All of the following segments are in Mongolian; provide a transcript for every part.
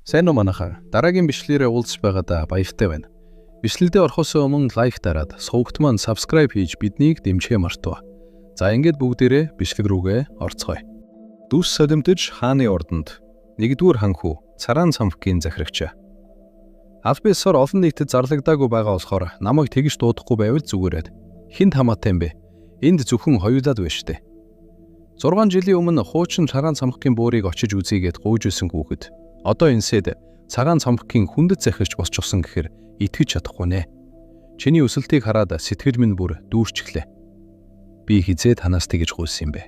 Сайн уу, манайхан. Дараагийн бичлэгээрээ уулзч байгаадаа баяртай байна. Бичлэгдээ орохоос өмнө like дараад, сувагт маань subscribe хийж биднийг дэмжихээ мартав. За, ингээд бүгдээрээ бичлэг рүүгээ орцгоё. Дүс солимтож хааны ордонд нэгдүгээр ханхүү Цараан цамхгийн захирагч. Аль биесээр олон нийтэд зарлагдаагүй байгаа болохоор намайг тэгж дуудахгүй байвал зүгээр. Хэнд хамаатай юм бэ? Энд зөвхөн хоёулаад байна штэ. 6 жилийн өмнө хуучин Цагаан цамхгийн буурыг очиж үзье гээд гуйж байсан хүүхэд. Одоо энсээд Цагаан цамхгийн хүндэт захирч босчихсон гэхээр итгэж чадахгүй нэ. Чиний өсөлтийг хараад сэтгэл минь бүр дүүрчихлээ. Би хэзээ танаас тэгж гуйсан юм бэ?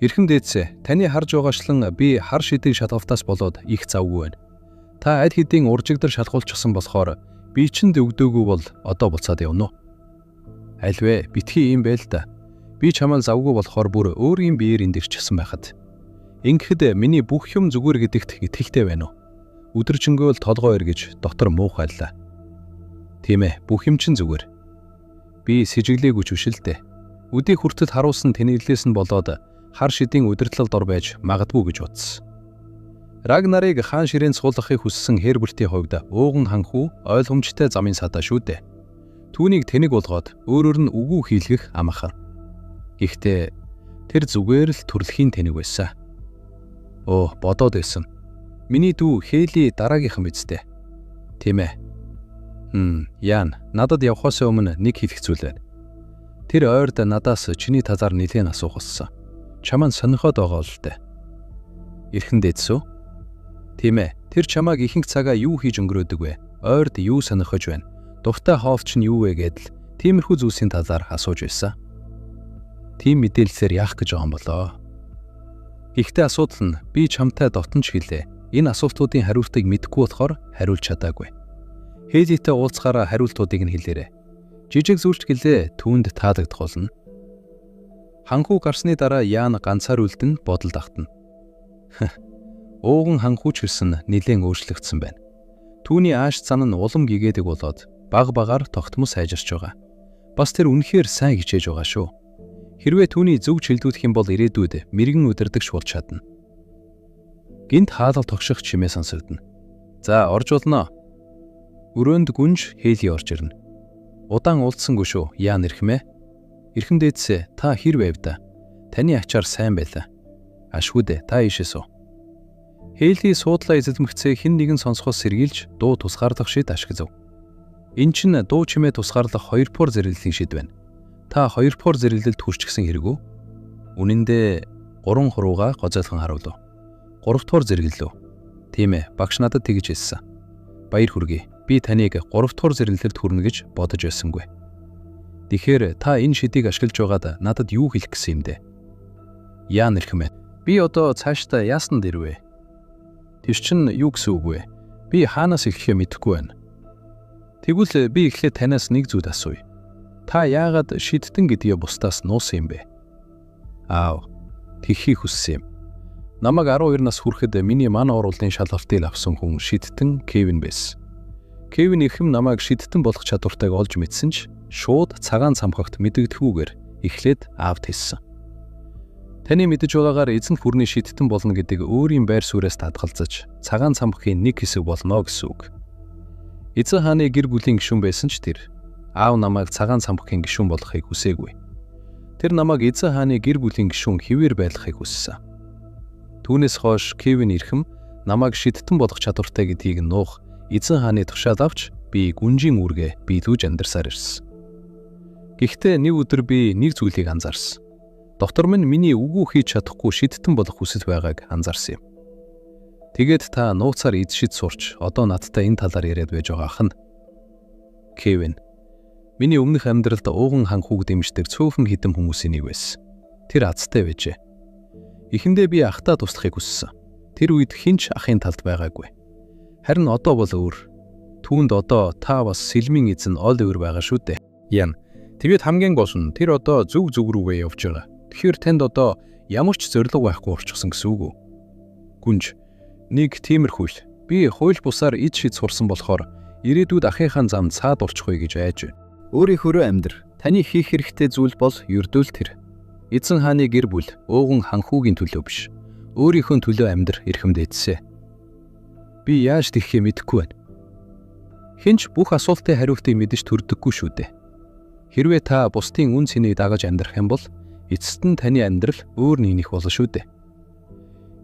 Эрхэм дээдсээ, таны харж байгаачлан би хар шидийн шалгалтаас болоод их завгүй байна. Та аль хэдийн уржигдар шалгуулчихсан болохоор би чинд өгдөөгүй бол одоо буцаад явна уу? Аль вэ? Битгий юм бэ л да. Би чамайг завгүй болохоор бүр өөрийн биеэр энд ирчихсэн байхад. Ингэхэд миний бүх юм зүгээр гэдэгт итгэлтэй байна уу? Өдөржингөө л толгой эргэж дотор муухайлаа. Тийм ээ, бүх юм чинь зүгээр. Би сэжиглээгүй ч биш л дээ. Өдий хүртэл харуулсан тэнэглэлээс нь болоод хар шидийн удирдлалд ор байж магадгүй гэж бодсон. Рагнарыг хаан ширээнд суулгахыг хүссэн Хербертийн хувьд ууган ханхүү ойлгомжтой замын садаа шүү дээ. Түүнийг тэнэг болгоод өөрөөр нь үгүй хийлгэх амархан. Гэхдээ тэр зүгээр л төрөлхийн тэнэг байсан. Оо, бодоод байсан. Миний дүү Хейли дараагийнхан биз дээ. Тийм ээ. Ян, надад явхаас өмнө нэг хэлэх зүйл байна. Тэр ойрд надаас чиний талаар нэлээд асуух болсон. Чамаа сонирхоод байгаа л дээ. Эрхэн дээдс үү? Тийм ээ. Тэр чамааг ихэнх цагаа юу хийж өнгөрөөдөг вэ? Ойрд юу сонирхож байна? Дуртай хоол чинь юу вэ гэдэл тиймэрхүү зүйлсийн талаар асууж байсан. Тийм мэдээллээр яах гэж байгаа юм болоо? Гэхдээ асуудал нь би чамтай дотн ч хэлээ. Энэ асуултуудын хариултыг мэдэхгүй болохоор хариулж чадаагүй. Хейлитэй уулзахаараа хариултуудыг нь хэлээрэй. Жижиг зүйлч гэлээ түүнд таалагдах болно. Ханхүү гарсны дараа Яан ганцаар үлдэн бодолд автна. Ууган ханхүү ч гэсэн нэлээн өөрчлөгдсөн байна. Түүний ааш зан нь улам гэгээдэг болоод баг багаар тогтмол сайжирч байгаа. Бас тэр үнэхээр сайн хичээж байгаа шүү. Хэрвээ түүний зөв чилдүүлэх юм бол ирээдүйд мэргэн удирдагч болж чадна. Гэнэт хаалга тогших чимээ сонсогдоно. За, орж болно. Өрөөнд гүнж Хейли орж ирнэ. Удаан уулзсангүй шүү. Яан эрхмээ. Эрхэм дээдсээ, та хэр байв да? Таны ачаар сайн байлаа. Ашгүй дээ. Та ийшээ суу. Хейли суудлаа эзэлмэгцээ хэн нэгэн сонсохоос сэргийлж дуу тусгаарлах шид ашиглав. Эн чинь дуу чимээ тусгаарлах хоёр пор зэрэглэлийн шид байна. Та хоёр пор зэрэглэлд хүрчихсэн хэрэг үү? Үнэн дээр гурван хуруугаа гозойлхон харуулв. Гурав дугаар зэрэглэл үү? Тийм ээ, багш надад тэгж хэлсэн. Баяр хүргэе. Би таныг гурав дугаар зэрэглэлд хүрнэ гэж бодож байсангүй. Тэгэхээр та энэ шидийг ашиглаж байгаад надад юу хэлэх гэсэн юм бэ? Яан эрхэмээ. Би одоо цаашдаа яасан дэр вэ? Тэр чинь юу гэсэн үг вэ? Би хаанаас эхлэхээ мэдэхгүй байна. Тэгвэл би эхлээд танаас нэг зүйл асууя. Та яагаад шидтэн гэдгээ бусдаас нуусан юм бэ? Аав, тэгэхийг хүссэн юм. Намайг 12 нас хүрэхэд миний мана оруулалтын шалгалтыг авсан хүн шидтэн Кевин байсан. Кевин эхэм намайг шидтэн болох чадвартайг олж мэдсэн ч шууд цагаан цамхагт мэдэгдэхүүгээр эхлээд аавд хэлсэн. Таны мэдэж байгаагаар эзэн хүрний шидтэн болно гэдэг өөрийн байр сууриас татгалзаж цагаан цамхгийн нэг хэсэг болно гэсэн үг. Эзэн хааны гэр бүлийн гишүүн байсан ч тэр аав намайг цагаан цамхгийн гишүүн болохыг хүсээгүй. Тэр намайг эзэн хааны гэр бүлийн гишүүн хэвээр байлгахыг хүссэн. Түүнээс хойш Кевин эрхэм намайг шидтэн болох чадвартай гэдгийг нуух эзэн хааны тушаал авч би гүнжийн үүргээ биелүүлж амьдарсаар ирсэн. Гэхдээ нэг өдөр би нэг зүйлийг анзаарсан. Дотор минь миний үгүй хийж чадахгүй шидтэн болох хүсэл байгааг анзаарсан юм. Тэгээд та нууцаар эд шид сурч одоо надтай энэ талаар яриад байж байгаа ах нь. Кевин миний өмнөх амьдралд ууган ханхүүг дэмждэг цөөхөн хэдэн хүмүүсийн нэг байсан. Тэр азтай байжээ. Эхэндээ би ахтаа туслахыг хүссэн. Тэр үед хэн ч ахын талд байгаагүй. Харин одоо бол өөр. Түүнд одоо та бас сэлмийн эзэн Оливер байгаа шүү дээ. Ян. Тэгээд хамгийн гол нь тэр одоо зөв зүг рүүгээ явж байгаа. Тэгэхээр танд одоо ямар ч зорилго байхгүй болчихсон гэсэн үг үү? Гүнж. Нэг тиймэрхүү л. Би хууль бусаар ид шид сурсан болохоор ирээдүйд ахынхаа зам цаад болчихгүй гэж айж байна. Өөрийнхөөрөө амьдр. Таны хийх хэрэгтэй зүйл бол ердөө л тэр. Эзэн хааны гэр бүл ууган ханхүүгийн төлөө биш. Өөрийнхөө төлөө амьдр, эрхэм дээдсээ. Би яаж тэгхээ мэдэхгүй байна. Хэн ч бүх асуултын хариултыг мэдэж төрдөггүй шүү дээ. Хэрвээ та бусдын үнэ цэнийг дагаж амьдрах юм бол эцэст нь таны амьдрал өөр нэгнийх болно шүү дээ.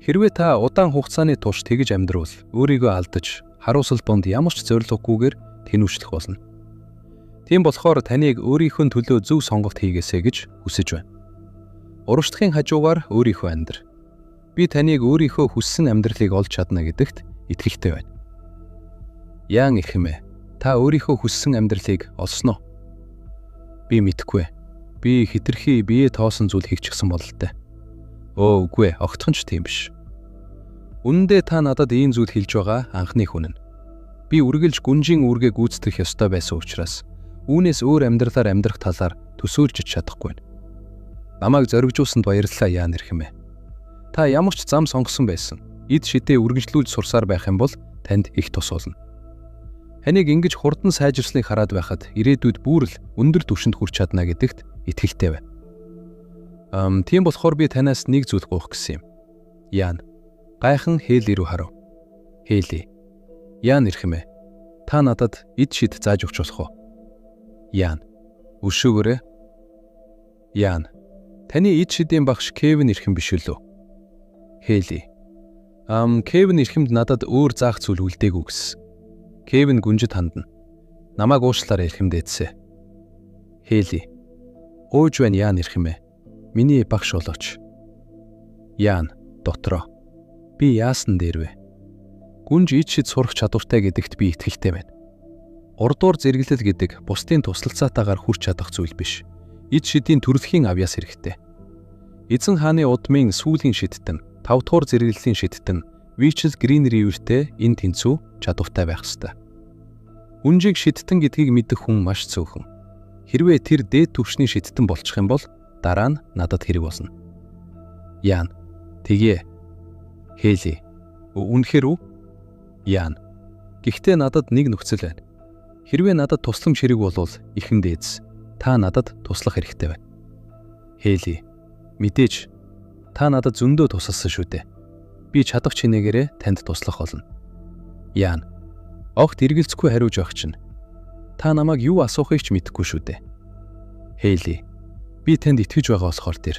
Хэрвээ та удаан хугацааны турш тэгж амьдрвал өөрийгөө алдаж, харуусал донд ямар ч зорилгогүйгээр тэнүүшлэх болно. Тийм болохоор таныг өөрийнхөө төлөө зөв сонголт хийгээсэй гэж хүсэж байна. Урагшлахын хажуугаар өөрийнхөө амьдр. Би таныг өөрийнхөө хүссэн амьдралыг олж чадна гэдэгт итгэлтэй байна. Яан эрхэм ээ, та өөрийнхөө хүссэн амьдралыг олсон уу? Би мэдэхгүй. Би хэтэрхий бие тоосон зүйл хийчихсэн бололтой. Өө үгүй ээ, огтхон ч тийм биш. Үнэндээ та надад ийм зүйл хэлж байгаа анхны хүн нь. Би үргэлж гүнжийн үүргээ гүйцэтгэх ёстой байсан учраас үүнээс өөр амьдралаар амьдрах талаар төсөөлж чадахгүй. Намайг зоригжуулсанд баярлалаа Яан эрхэм ээ. Та ямар ч зам сонгосон байсан. Эд шидээ үргэлжлүүлж сурсаар байх юм бол танд их тус болно. Таныг ингэж хурдан сайжирсныг хараад байхад ирээдүйд бүр л өндөр түвшинд хүрч чадна гэдэгт итгэлтэй байна. Тийм болохоор би танаас нэг зүйл гуйх гэсэн юм. Яан. Гайхан Хейли рүү харав. Хейли. Яан эрхэм ээ. Та надад эд шид зааж өгч болох уу? Яан. Өшөөгөөрэй. Яан. Таны эд шидийн багш Кевин эрхэм биш үү? Хейли. Кевин эрхэмд надад өөр заах зүйл үлдээгүй гэсэн. Кевин гүнжид хандна. Намайг уучлаарай эрхэм дээдсээ. Хейли. Ууж байна Яан эрхэм ээ. Миний багш болооч. Яан дотроо. Би яасан дээр вэ? Гүнж ид шид сурах чадвартай гэдэгт би итгэлтэй байна. Урдуур зэрэглэл гэдэг бусдын туслалцаатайгаар хүрч чадах зүйл биш. Ид шидийн төрөлхийн авьяас хэрэгтэй. Эзэн хааны удмын сүүлийн шидтэн, 5 дугаар зэрэглэлийн шидтэн Вичл Грин Ривертэй энэ тэнцүү чадвартай байх ёстой. Гүнжийг шидтэн гэдгийг мэдэх хүн маш цөөхөн. Хэрвээ тэр дээд түвшний шидтэн болчих юм бол дараа нь надад хэрэг болно. Яан. Тэгье. Хейли. Үнэхээр үү? Яан. Гэхдээ надад нэг нөхцөл байна. Хэрвээ надад тусламж хэрэг болвол эрхэм дээдс та надад туслах хэрэгтэй байна. Хейли. Мэдээж та надад зөндөө тусалсан шүү дээ. Би чадах чинээгээрээ танд туслах болно. Яан. Огт эргэлзэхгүй хариуж явах чинь. Та намайг юу асуухыг ч мэдэхгүй шүү дээ. Хейли. Би танд итгэж байгаа болохоор тэр.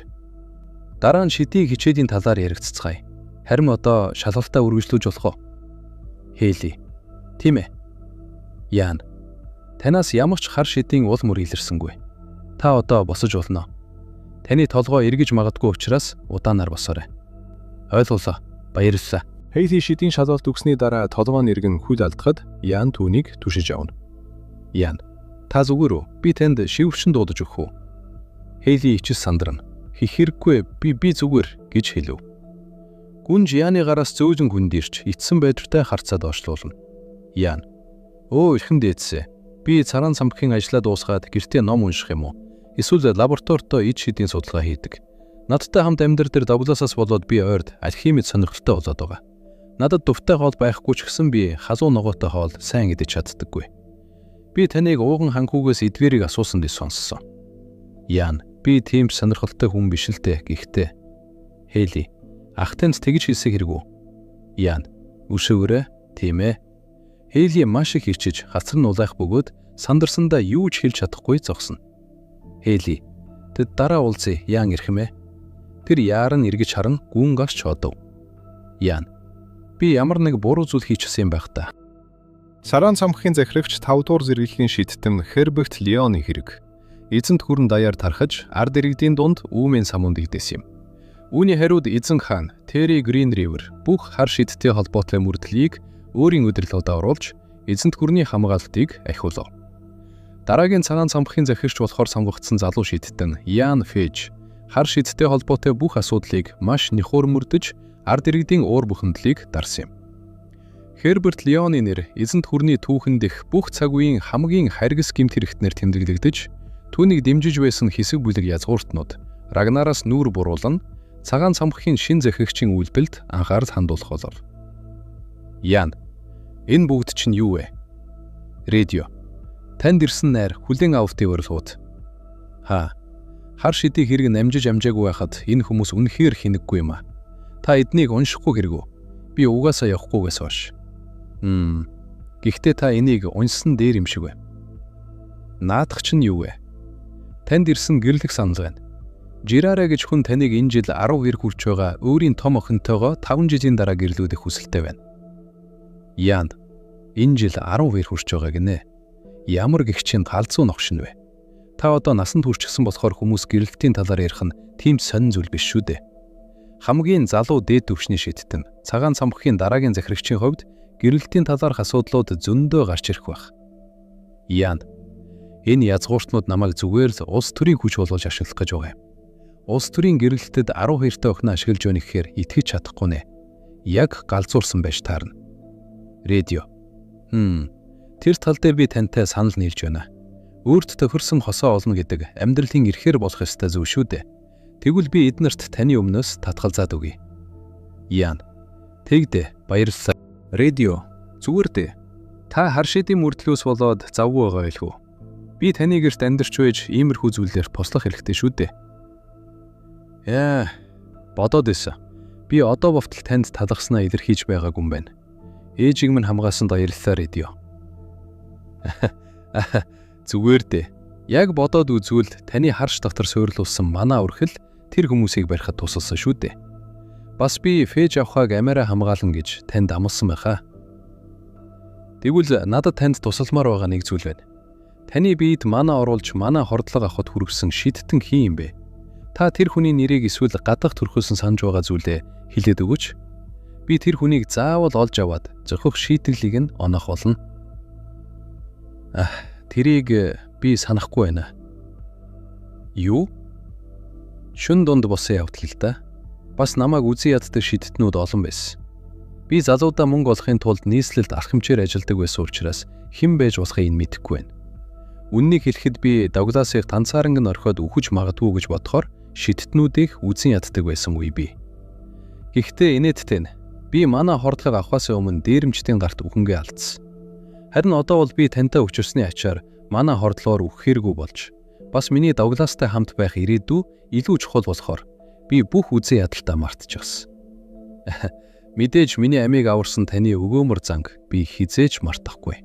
Дараа нь шидийн хичээлийн талаар яригдцгаая. Харин одоо шалгалтаа үргэлжлүүлж болох уу? Хейли. Тийм ээ. Яан. Танаас ямар ч хар шидийн уул мөр илэрсэнгүй. Та одоо босож болно. Таны толгой эргэж магадгүй учраас удаанаар босоорой. Ойлголоо. Баярлалаа. Хейли шидийн шалгалт өгсөний дараа толгой нь эргэн хөл алдахад Яан түүнийг түшиж авна. Яан. Та зүгээр үү? Би танд шивчин дуудаж өгөх үү? Хейли ичис сандарна. Хэрэггүй би зүгээр гэж хэлв. Гүнж Яаны гараас зөөлөн хүндэрч итсэн байдалтай харцаа доошлуулна. Яан. Өө эрхэм дээдсээ. Би царан самхгийн ажлаа дуусгаад гэртээ ном унших юм уу? Эсвэл лабораторидоо ид шидийн судалгаа хийдэг. Надтай хамт амьдрал дээр Дагласаас болоод би ойрд алхимид сонирхолтой болоод байгаа. Надад дуртай хоол байхгүй ч гэсэн би халуун ногоотой хоол сайн идэж чаддаггүй. Би таныг ууган ханхүүгээс эдгээрийг асуусан гэж сонссон. Яан, би тийм сонирхолтой хүн биш л дээ. Гэхдээ Хейли, ах танд тэгж хэлсэг хэрэг үү? Яан, өшөөгөөрэй, тийм ээ. Хейли маш их хичээж хацар нь улайх бөгөөд сандарсандаа юу ч хэлж чадахгүй зогсно. Хейли, тэд дараа уулзъя, Яан эрхэм ээ. Тэр яаран эргэж харан гүн гаш чодов. Яан, би ямар нэг буруу зүйл хийчихсэн юм байх та. Сараан самхгийн захирагч 5 дугаар зэрэглэлийн шидтэн Херберт Леоны хэрэг. Эзэнт гүрэн даяар тархаж ард иргэдийн дунд үүмэн самунд игдэс юм. Үүний хариуд эзэн хаан Терри Грин Ривер бүх хар шидтэй холбоотой мөрдлийг өөрийн удирдлагад оруулж эзэнт гүрний хамгаалтыг ахиулав. Дараагийн цагаан самхгийн захирагч болохоор сонгогдсон залуу шидтэн Яан Фэж хар шидтэй холбоотой бүх асуудлыг маш нэхур мөрдөж ард иргэдийн уур бухимдлыг дарсан юм. Херберт Леоны нэр эзэнт гүрний түүхэн дэх бүх цаг үеийн хамгийн харгас гэмт хэрэгтнэр тэмдэглэгдэж түүнийг дэмжиж байсан хэсэг бүлэг язгууртнууд Рагнараас нүүр буруулан цагаан самхгийн шин захирагчийн үйлдэлд анхаарал хандуулах болов. Яан, энэ бүгд чинь юу вэ? Радио. Танд ирсэн найр хүлээн авалтын урилгууд. Ха. Хар шидийг хэрэг намжиж амжаагүй байхад энэ хүмүүс үнэхээр хинэггүй юм а. Та эднийг уншихгүй хэрэг үү? Би угаасаа явахгүйгээс хойш. Хм. Гэхдээ та энийг уншсан дээр юм шиг байна. Наадах чинь юу вэ? Танд ирсэн гэрлэх санал байна. Жирара гэж хүн таныг энэ жил 12 хүрч байгаа өөрийн том охинтойгоо 5 жилийн дараа гэрлүүлэх хүсэлтэй байна. Ян. Энэ жил 12 хүрч байгаа гинэ. Ямар гихчин галзуу новшин вэ? Та одоо насанд хүрчихсэн болохоор хүмүүс гэрлэлтийн талаар ярих нь тийм сонин зүйл биш шүү дээ. Хамгийн залуу дээд түвшний шидтэн цагаан цамхгийн дараагийн захирагчийн хувьд гэрлэлтийн талаарх асуудлууд зөндөө гарч ирэх байх. Ян. Энэ язгууртнууд намайг зүгээр л улс төрийн хүч болгож ашиглах гэж байгаа юм. Улс төрийн гэрлэлтэд 12 та охин ашиглаж байна гэхээр итгэж чадахгүй нэ. Яг галзуурсан байж таарна. Радио. Тэр тал дээр би тантай санал нийлж байна. Өөрт тохирсон хосоо олно гэдэг амьдралын эрхээр болох ёстой зүйл шүү дээ. Тэгвэл би эднэрт таны өмнөөс татгалзаад өгье. Ян. Тэгдэ баярлалаа. Радио. Зүгээр дээ. Та харшидын мөрдлөөс болоод завгүй байгаа байлгүй. Би таны гэрт амьдарч байж иймэрхүү зүйлээр послох хэрэгтэй шүү дээ. Яа, бодоод исэн. Би одоо болтол танд талархснаа илэрхийлж байгаагүй юм байна. Ээжийг минь хамгаалсанд баярлалаа, Радио. Зүгээр дээ. Яг бодоод үзвэл таны харш дотор суйрлуулсан манай өрхөл тэр хүмүүсийг барихад тусалсан шүү дээ. Бас би Фээж авхааг амиараа хамгаална гэж танд амласан байхаа. Тэгвэл надад танд тусалмаар байгаа нэг зүйл байна. Таны биед мана оруулж мана хордлого авахд хүргэсэн шидтэн хэн юм бэ? Та тэр хүний нэрийг эсвэл гадах төрхөөсөн санаж байгаа зүйлээ хэлээд өгөөч. Би тэр хүнийг заавал олж аваад зохих шийтгэлийг нь оноох болно. Тэрийг би санахгүй байна. Юу? Шүн дунд болсон явдал л да. Бас намайг үзэн яддаг шидтнүүд олон байсан. Би залуудаа мөнгө олохын тулд нийслэлд алхамчээр ажилладаг байсан учраас хэн байж болохыг нь мэдэхгүй байна. Үннийг хэлэхэд би Дугласыг ганцааранг нь орхиод үхэж магадгүй гэж бодохоор шидтнүүдийг үзэн яддаг байсан үе бий. Гэхдээ инээдтэй нь би манай хордлого авахаас өмнө дээрэмчдийн гарт үхэнгээ алдсан. Харин одоо бол би тантай учирсны ачаар манай хордлогоор үхэхээргүй болж бас миний Дугластай хамт байх ирээдүй илүү чухал болохоор би бүх үзэн ядалтаа мартчихсан. Мэдээж миний амийг аварсан таны өгөөмөр занг би хэзээ ч мартахгүй.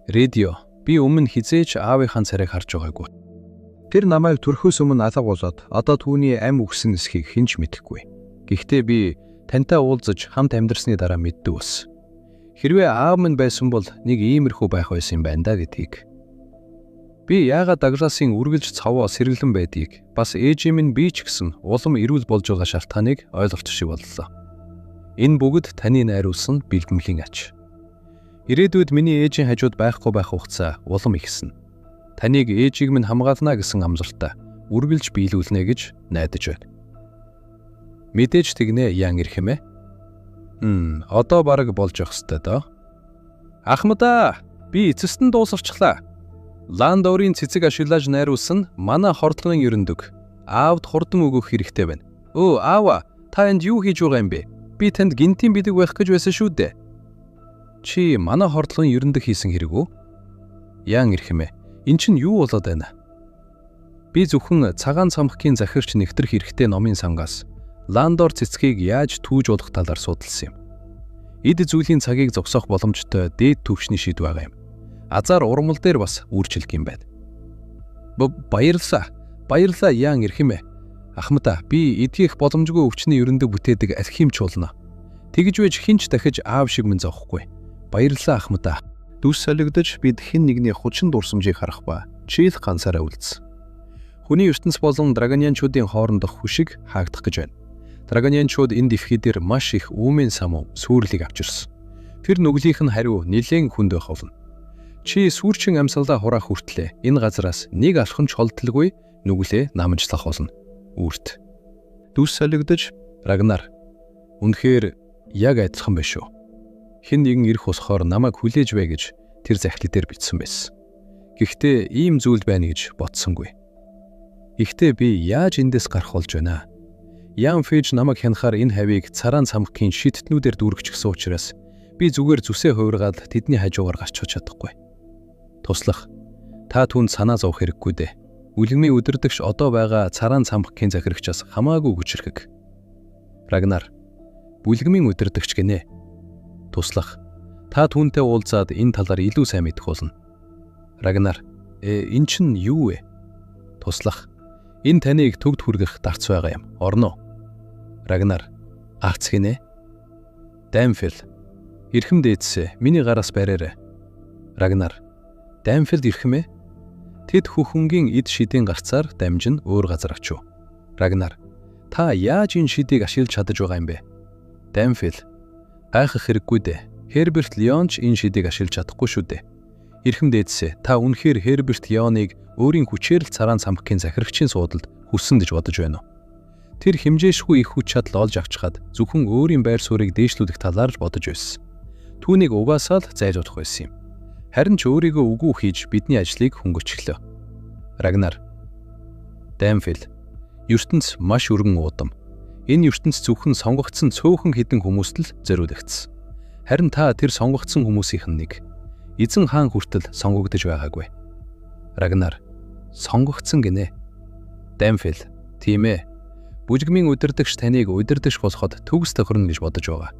Радио, би өмнө хэзээ ч аавынхаа царайг харж байгаагүй. Тэр намайг төрхөөс өмнө алга болоод одоо түүний ам үхсэн эсхийг хэн ч мэдэхгүй. Гэхдээ би тантай уулзаж хамт амьдарсны дараа мэддэг болсон. Хэрвээ аав минь байсан бол нэг иймэрхүү байх байсан юм байна да гэдгийг. Би яагаад Дугласын үргэлж цовоо сэргэлэн байдгийг бас ээжийн минь би ч гэсэн улам эрүүл болж байгаа шалтгааныг ойлголцох шиг боллоо. Энэ бүгд таны найруулсан бэлтгэлийн ач. Ирээдүйд миний ээжийн хажууд байхгүй байх хугацаа улам ихсэн. Таныг ээжийг минь хамгаална гэсэн амлалтаа үргэлж биелүүлнэ гэж найдаж байна. Мэдээж тэгнэ яан ирэх юм ээ. Одоо бараг болж явах ёстой доо. Ахмадаа, би эцэст нь дуусарчлаа. Ландорын цэцэг ашиглаж найруулсан манай хордлогын ерөндөг. Аавд хурдан өгөх хэрэгтэй байна. Өө аава, та энд юу хийж байгаа юм бэ? Би танд гинтийн бэлэг байх гэж байсан шүү дээ. Чи манай хордлогын ерөндөг хийсэн хэрэг үү? Яан ирэх юм ээ? Эн чинь юу болоод байна? Би зөвхөн цагаан цамхгийн захирч нэвтрэх хэрэгтэй номын сангаас Ландор цэцгийг яаж түүж болох талаар судалсан юм. Эд зүйлийн цагийг зогсоох боломжтой дээд түвшний шид байгаа юм. Азар урмал дээр бас үйлчилдэг юм байна. Баярлалаа. Баярлалаа яан ирэх юм ээ. Ахмадаа, би эдгийх боломжгүй өвчний ерөндөг бүтээдэг алхимч болно. Тэгж байж хэн ч дахиж аав шиг минь зовхгүй. Баярлалаа ахмадаа. Дүс солигдож бид хэн нэгний хуучин дурсамжийг харах ба чийл ганцаараа үлдсэн. Хүний ертөнц болон драгонианчуудын хоорондох хүшиг хаагдах гэж байна. Драгонианчууд энэ дэлхий дээр маш их үүмэн самуу сүрлийг авчирсан. Тэр нүглийнх нь хариу нэлээн хүнд байх болно. Чи сүрчин амьсгалаа хураах хүртлээ энэ газараас нэг алхам ч холдолгүй нүглээ намжлах болно. Үрт. Дүс солигдож Рагнар. Үнэхээр яг адилхан биш үү? Хэн нэгэн ирэх болохоор намайг хүлээж бай гэж тэр захидал дээр бичсэн байсан. Гэхдээ ийм зүйл байна гэж бодсонгүй. Гэхдээ би яаж эндээс гарах болж байна? Ян Фэж намайг хянахаар энэ хавийг цараан цамхгийн шидтнүүдээр дүүргэчихсэн учраас би зүгээр зүсээ хувиргаад тэдний хажуугаар гарч чадахгүй. Туслах. Та түүнд санаа зовох хэрэггүй дээ. Үлгмийн үдирдэгч одоо байгаа цараан цамхгийн захирагчаас хамаагүй хүчирхэг. Рагнар. Бүлгмийн үдирдэгч гинэ. Туслах. Та түүнтэй уулзаад энэ талаар илүү сайн мэдэх болно. Рагнар. Энэ чинь юу вэ? Туслах. Энэ таныг төгд хүргэх дарц байгаа юм. Орно. Рагнар. Гарц гинэ. Дамфил. Эрхэм дээдсээ миний гараас бариарай. Рагнар. Дамфилд ирэх юм ээ? Тэд хөхөнгийн эд шидийн гарцаар дамжин өөр газар очив. Рагнар. Та яаж энэ шидийг ашиглаж чадаж байгаа юм бэ? Дамфил. Гайхах хэрэггүй дээ. Херберт Леон ч энэ шидийг ашиглаж чадахгүй шүү дээ. Эрхэм дээдсээ та үнэхээр Херберт Леоныг өөрийн хүчээр л цараан цамхгийн захирагчийн суудалд хүссэн гэж бодож байна уу? Тэр хэмжээшгүй их хүч чадал олж авчхаад зөвхөн өөрийн байр суурийг дээшлүүлэх талаар л бодож байсан. Түүнийг угаасаа л зайлуулах байсан юм. Харин ч өөрийгөө үгүй хийж бидний ажлыг хөнгөчлөө. Рагнар. Дамфил. ертөнц маш өргөн уудам. Энэ ертөнц зөвхөн сонгогдсон цөөхөн хэдэн хүмүүст л зориулагдсан. Харин та тэр сонгогдсон хүмүүсийнх нь нэг. Эзэн хаан хүртэл сонгогдож байгаагүй. Рагнар. Сонгогдсон гинэ. Дамфил. Тийм ээ. Бүжгмийн удирдагч таныг удирдагч болоход төгс тохирно гэж бодож байгаа.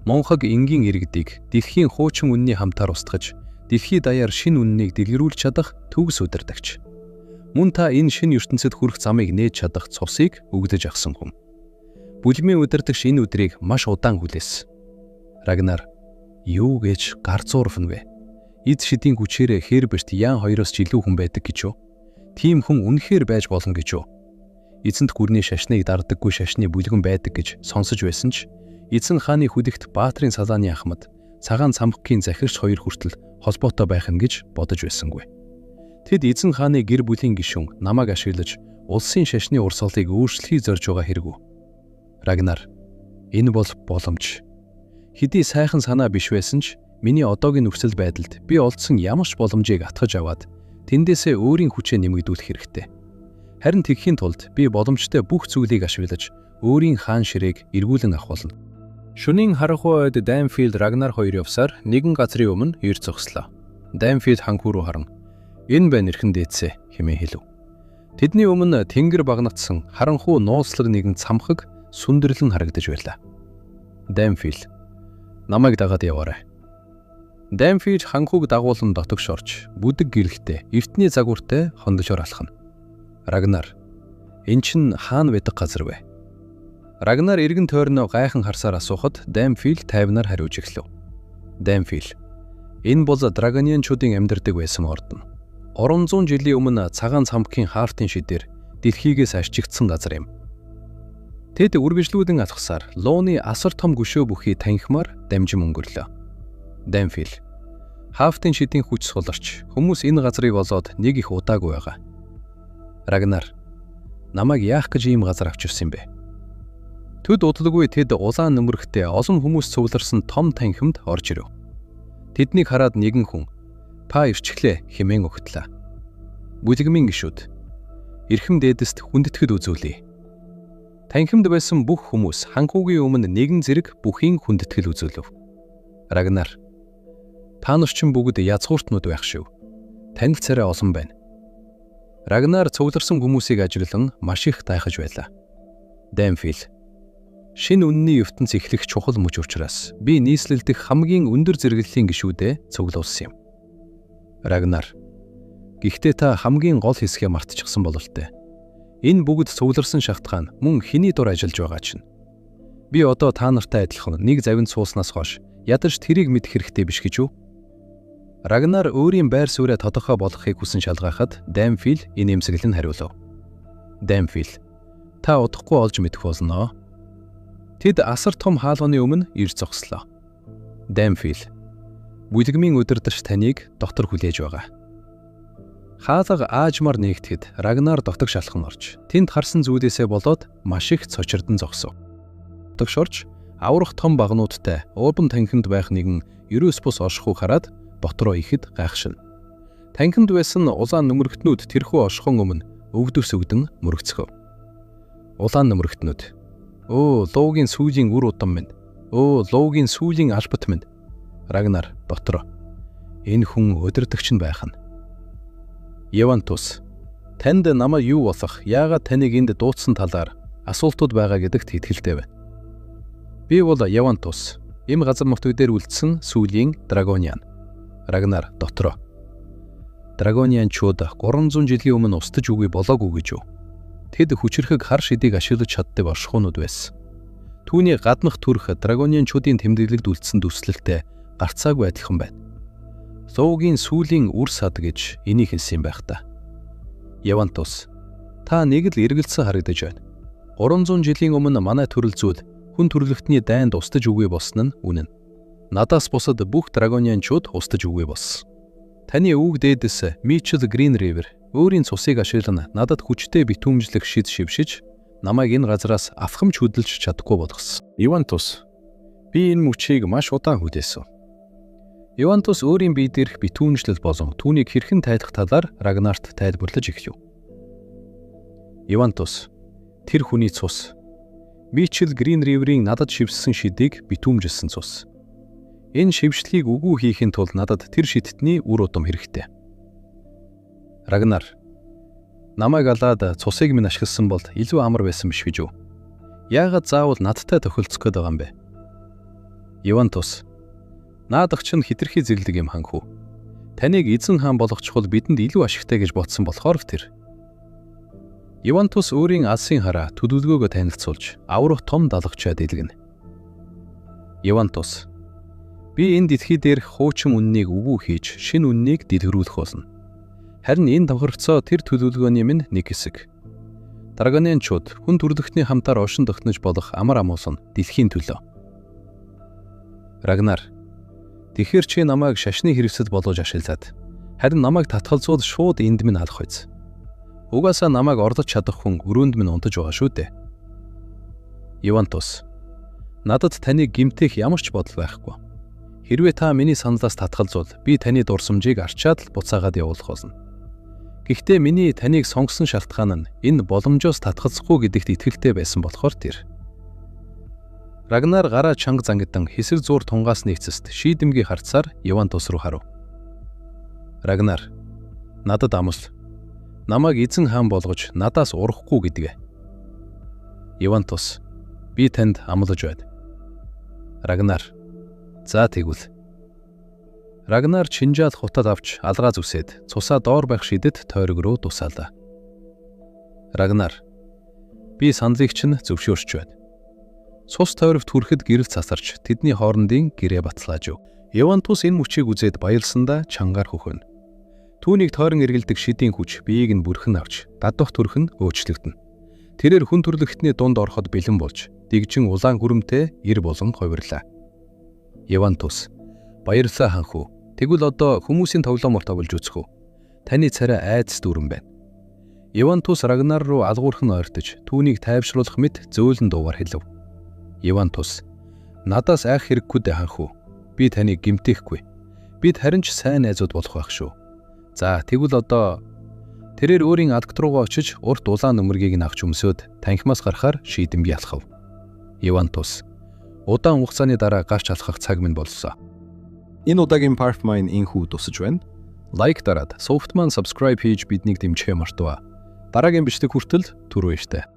Монхог энгийн иргэдийг дэлхийн хуучин үнний хамтаар устгаж, дэлхий даяар шинэ үннийг дэлгэрүүлж чадах төгс удирдагч. Мөн та энэ шинэ ертөнцид хүрэх замыг нээж чадах цусыг өгдөж авсан хүн. Бүлгмийн удирдагч энэ өдрийг маш удаан хүлээсэн. Рагнар юу гэж гар зуурвна вэ? Эд шидийн хүчээрээ Херберт Ян хоёроос ч илүү хүн байдаг гэж юу? Тийм хүн үнэхээр байж болно гэж юу? Эзэнт гүрний шашныг дардаггүй шашны бүлгэн байдаг гэж сонсож байсан ч эзэн хааны хүдэгт Баатрын салааны ахмад цагаан цамхгийн захирч хоёр хүртэл холбоотой байх нь гэж бодож байсангүй. Тэд эзэн хааны гэр бүлийн гишүүн намайг ашиглаж улсын шашны урсгалыг өөрчлөхийг зорж байгаа хэрэгүү. Рагнар, энэ бол боломж. Хэдий сайхан санаа биш байсан ч миний одоогийн нөхцөл байдалд би олдсон ямар ч боломжийг атгаж аваад тэндээсээ өөрийн хүчээ нэмэгдүүлэх хэрэгтэй. Харин тэгхийн тулд би боломжтой бүх зүйлийг ашиглаж өөрийн хаан ширээг эргүүлэн авах болно. Шөнийн харанхуй ойд Дамфилд Рагнар хоёр явсаар нэгэн газрын өмнө ир зогслоо. Дамфилд ханхүү рүү харан "Энэ байна эрхэн дээдсээ" хэмээн хэлв. Тэдний өмнө тэнгэр багнатсан харанхуй нууцлаг нэгэн цамхаг сүндэрлэн харагдаж байлаа. Дамфил, намайг дагаад яваарай. Дамфилд ханхүүг дагуулan дотогш орж бүдэг гэрэлтэй эртний загвартай хондлоор алхана. Рагнар, эн чинь хаана байдаг газар вэ? Рагнар эргэн тойрноо гайхан харсаар асуухад Дамфил тайвнаар хариуж эхлэв. Дамфил, энэ бол Драгонианчуудын амьдардаг байсан ордон. 300 жилийн өмнө цагаан цамхгийн хаартын шидээр дэлхийгээс арчигдсан газар юм. Тэд үргэлжлүүлэн алхасаар лууны асар том гөшөө бүхий танхимаар дамжин өнгөрлөө. Дамфил, хафтын шидийн хүч суларч хүмүүс энэ газрыг олоод нэг их удаагүй байгаа. Рагнар, намайг яах гэж ийм газар авчирсан юм бэ? Төд удалгүй тэд улаан нөмрөхтэй олон хүмүүс цугларсан том танхимд орж ирэв. Тэднийг хараад нэгэн хүн "Та ирчихлээ" хэмээн өгтлээ. Бүлгмийн гишүүд, эрхэм дээдэст хүндэтгэл үзүүлье. Танхимд байсан бүх хүмүүс ханхүүгийн өмнө нэгэн зэрэг бүхийн хүндэтгэл үзүүлв. Рагнар, та нар чинь бүгд язгууртнууд байх шив. Танил царай олон байна. Рагнар цугларсан хүмүүсийг ажиглан маш их тайхаж байлаа. Дамфил, шинэ үнний ертөнц эхлэх чухал мөч учраас би нийслэл дэх хамгийн өндөр зэрэглэлийн гишүүдээ цуглуулсан юм. Рагнар, гэхдээ та хамгийн гол хэсгээ мартчихсан бололтой. Энэ бүгд цугларсан шалтгаан мөн хэний дур ажиллаж байгаа чинь. Би одоо та нартай адилхан нэг завинд сууснаас хойш ядаж тэрийг мэдэх хэрэгтэй биш гэж үү? Рагнар өөрийн байр сууриа тодорхой болгохыг хүсэн шалгаахад Дамфил инээмсэглэн хариулав. Дамфил, та удахгүй олж мэдэх болно. Тэд асар том хаалганы өмнө ирж зогслоо. Дамфил, бүлгмийн удирдагч таныг дотор хүлээж байгаа. Хаалга аажмаар нээгдэхэд Рагнар дотогш алхан орж тэнд харсан зүйлээсээ болоод маш их цочирдон зогсов. Дотогш орж аврах том багнуудтай уурбан танхимд байх нэгэн ерөөс бус оршихуйг хараад дотроо ихэд гайхшин. Танхимд байсан улаан нөмрөгтнүүд тэрхүү оршихуун өмнө өвдөс өгдөн мөргөцгөв. Улаан нөмрөгтнүүд. Өө, луугийн сүүлийн үр удам минь. Өө, луугийн сүүлийн албат минь. Рагнар дотроо. Энэ хүн удирдагч нь байх нь. Явантус, танд намайг юу болох, яагаад таныг энд дуудсан талаар асуултууд байгаа гэдэгт итгэлтэй байна. Би бол Явантус. Им газар нутаг дээр үлдсэн сүүлийн Драгониан. Рагнар дотроо. Драгонианчууд 300 жилийн өмнө устж үгүй болоогүй гэж юу? Тэд хүчирхэг хар шидийг ашиглаж чаддаг оршихуйнууд байсан. Түүний гаднах төрх Драгонианчуудын тэмдэглэгд үлдсэн дүрслэлтэй гарцаагүй адилхан байна. Луугийн сүүлийн үр сад гэж энийг хэлсэн юм байх та. Явантус, та нэг л эргэлзсэн харагдаж байна. 300 жилийн өмнө манай төрөл зүйл хүн төрөлхтний дайнд устж үгүй болсон нь үнэн. Надаас бусад бүх драгонианчууд устж үгүй болсон. Таны өвөг дээдэс Мичел Грин Ривер өөрийн цусыг ашиглан надад хүчтэй битүүмжлэх шид шившиж намайг энэ газраас авхамж хөдөлж чадахгүй болгосон. Ивантус, би энэ мөчийг маш удаан хүлээсэн. Ивантус өөрийн бие дээрх битүүнжлэл болон түүнийг хэрхэн тайлах талаар Рагнарт тайлбарлаж эхлэв. Ивантус, тэр хүний цус. Мичел Грин Риверийн надад шивссэн шидийг битүүмжилсэн цус. Энэ шившлийг үгүй хийхин тулд надад тэр шидтний үр удам хэрэгтэй. Рагнар, намайг алаад цусыг минь ашигласан бол илүү амар байсан биш гэж үү? Яагаад заавал надтай тохиролцох гээд байгаа юм бэ? Ивантус, наадах чинь хитрхи зэрлэг юм ханхүү. Таныг эзэн хаан болгочихвол бидэнд илүү ашигтай гэж бодсон болохоор тэр. Ивантус өөрийн алсын хараа төлөвлөгөөгөө танилцуулж аврах том далгачаа дэлгэнэ. Ивантус, би энэ дэлхий дээрх хуучин үннийг үгүй хийж шинэ үннийг дэлгэрүүлэх болно. Харин энэ тохиролцоо тэр төлөвлөгөөний минь нэг хэсэг. Драгоненчууд хүн төрөлхтний хамтаар оршин тогтнож болох амар амгалан дэлхийн төлөө. Рагнар, тэгэхээр чи намайг шашны хэрэгсэл болгож ашиглаад харин намайг татгалзууд шууд энд минь алах биз. Угаасаа намайг орлож чадах хүн өрөөнд минь унтаж байгаа шүү дээ. Ивантус, надад таныг гэмтэх ямар ч бодол байхгүй. Хэрвээ та миний саналаас татгалзвал би таны дурсамжийг арчаад л буцаагаад явуулах болно. Гэхдээ миний таныг сонгосон шалтгаан нь энэ боломжоос татгалзахгүй гэдэгт итгэлтэй байсан болохоор тэр. Рагнар гараа чанга зангидан хэсэг зуур тунгаасны эцэст шийдэмгий харцаар Ивантус руу харав. Рагнар, надад амлал. Намайг эзэн хаан болгож надаас урахгүй гэдгээ. Ивантус, би танд амлаж байна. Рагнар, за тэгвэл. Рагнар чинжаал хутал авч алгаа зүсээд цусаа доор байх шидэд тойрог руу дусаалаа. Рагнар, би саналыг чинь зөвшөөрч байна. Цус тойрогт хүрэхэд гэрэл цасарч тэдний хоорондын гэрээ батлааж өг. Ивантус энэ мөчийг үзээд баярлсандаа чангаар хөхөнө. Түүнийг тойрон эргэлдэх шидийн хүч биеийг нь бүрхэн авч дадах төрх нь өөрчлөгдөнө. Тэрээр хүн төрлөختний дунд ороход бэлэн болж дэгжин улаан хүрэмтэй эр болон хувирлаа. Ивантус, баярлалаа ханхүү. Тэгвэл одоо хүмүүсийн тоглоомоор тоглож үзэх үү? Таны царай айдас дүүрэн байна. Ивантус Рагнар руу алгуурхан ойртож түүнийг тайвшруулах мэт зөөлөн дуугаар хэлв. Ивантус, надаас айх хэрэггүй дээ ханхүү. Би таныг гэмтээхгүй. Бид харин ч сайн найзууд болох байх шүү. За тэгвэл одоо тэрээр өөрийн алгад руугаа очиж урт улаан нүмергийг нь авч өмсөөд танхимаас гарахаар шийдэмгий алхав. Ивантус, удаан хугацааны дараа гарч алхах цаг минь боллоо. Энэ удаагийн part маань инхүү дусаж байна. Лайк дараад, Softman subscribe хийж биднийг дэмжихээ мартаваа. Дараагийн бичлэг хүртэл түр баяртай.